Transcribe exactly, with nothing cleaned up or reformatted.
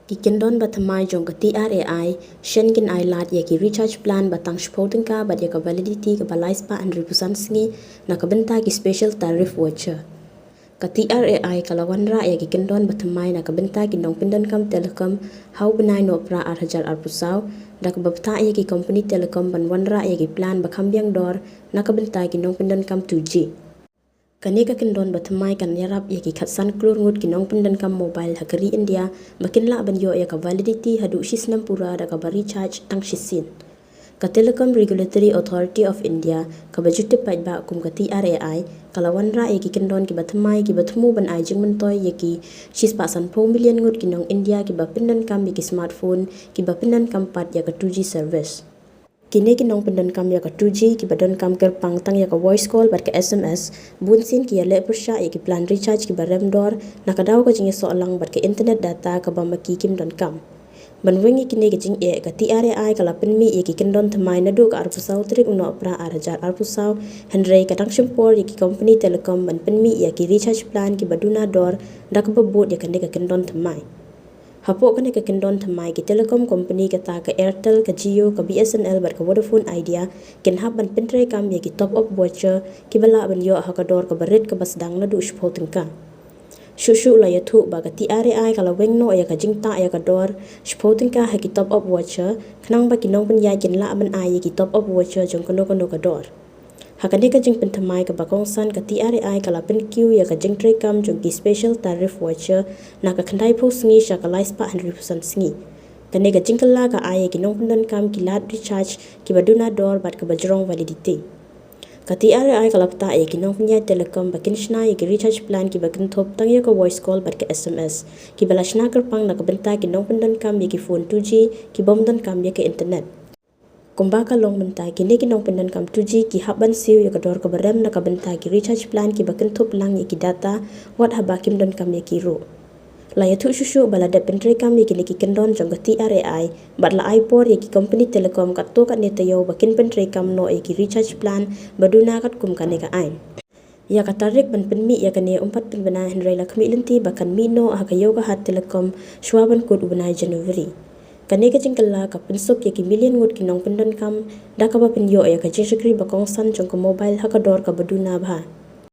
Ki kyndon bathymmai jong ka T R A I shen kin ai lad ïa ki recharge plan ba tang shiphew tyngka bad ïa ka validity kaba lai spah hynriewphew san sngi na ka bynta ki special tariff voucher. Ka T R A I ka la wanrah ïa ki kyndon bathymmai na ka bynta ki nongpyndonkam telecom ha u bnai Nohprah ar hajar arphew saw, da kaba bthah ïa ki company telecom ban wanrah ïa ki plan ba kham biang dor na ka bynta ki nongpyndonkam two G. Kane ka kyndon bathymmai kan ïarap ïa ki khatsan klur ngut ki nongpyndonkam mobile ha ka ri India ba kin lah ban ïoh ïa ka validity haduh shisnem pura da kaba recharge tang shisien. Ka Telecom Regulatory Authority of India, kaba ju tip paidbah kum ka T R A I, ka la wanrah ïa ki kyndon kiba thymmai kiba thmu ban ai jingmyntoi ïa ki shispah sanphew million ngut ki nong India kiba pyndonkam ïa ki smartphone kiba pyndonkam pat ïa ka two G service. Kine ki nongpyndonkam ïa ka two G kiba donkam kyrpang tang ïa ka voice call bad ka S M S, bunsien ki ïaleh pyrshah ïa ki plan recharge kiba rem dor na ka daw ka jingïasoh lang bad ka internet data kaba ma ki kim donkam. Ban weng ïa kine ki jingeh, ka T R A I ka la pynmih ïa ki kyndon thymmai naduh ka arphew saw tarik u Nohprah ar hajar arphew saw, hynrei ka dang shim por ïa ki company telecom ban pynmih ïa ki recharge plan kiba duna dor da kaba bud ïa kane ka kyndon thymmai. Hapoh kane ka kyndon thymmai, ki telecom company kata ka Airtel, ka Jio, ka B S N L bad ka Vodafone Idea kin hap ban pyntreikam ïa ki top up voucher kiba lah ban ïoh ha ka dor kaba rit kaba sdang naduh shiphew tyngka. Shuh shuh la ïathuh ba ka T R A I ka la weng noh ïa ka jingtah ïa ka dor shiphew tyngka ha ki top up voucher, khnang ba ki nongpynïaid kin lah ban ai ïa ki top up voucher jong kano kano ka dor. Ha kane ka jingpynthymmai kaba kongsan, ka T R A I ka la pynkiew ïa ka jingtreikam jong ki special tariff voucher na ka khyndaiphew sngi sha ka lai spah hynriewphew san sngi. Kane ka jingkylla ka ai ïa ki nongpyndonkam ki lad recharge kiba duna dor bad kaba jrong validity. Ka T R A I ka la bthah ïa ki nongpynïaid telecom ba kin shna ïa ki recharge plan kiba kynthup tang ïa ka voice call bad ka S M S, kiba la shna kyrpang na ka bynta ki nongpyndonkam ïa ki phone two G kibym donkam ïa ka internet. Kumba ka long mynta, kine ki nongpyndonkam two G ki hap ban siew ïa ka dor kaba rem na ka bynta ki recharge plan kiba kynthup lang ïa ki data wat haba kim donkam ïa ki ruh. La ïathuh shuh shuh ba la dep pyntreikam ïa kine ki kyndon jong ka T R A I bad la ai por ïa ki company telecom katto katne taïew ba kin pyntreikam noh ïa ki recharge plan ba duna katkum kane ka aiñ. Ïa ka tarik ban pynmih ïa kane ym pat pynbna, hynrei la khmih lynti ba kan mih noh ha ka ïew ka hat telecom shwa ban kut u bnai January. Kane ka jingkylla ka pynsuk ïa ki million ngut ki nongpyndonkam da kaba pynïoh ïa ka jingshakri ba kongsan jong ka mobile ha ka dor kaba duna bha.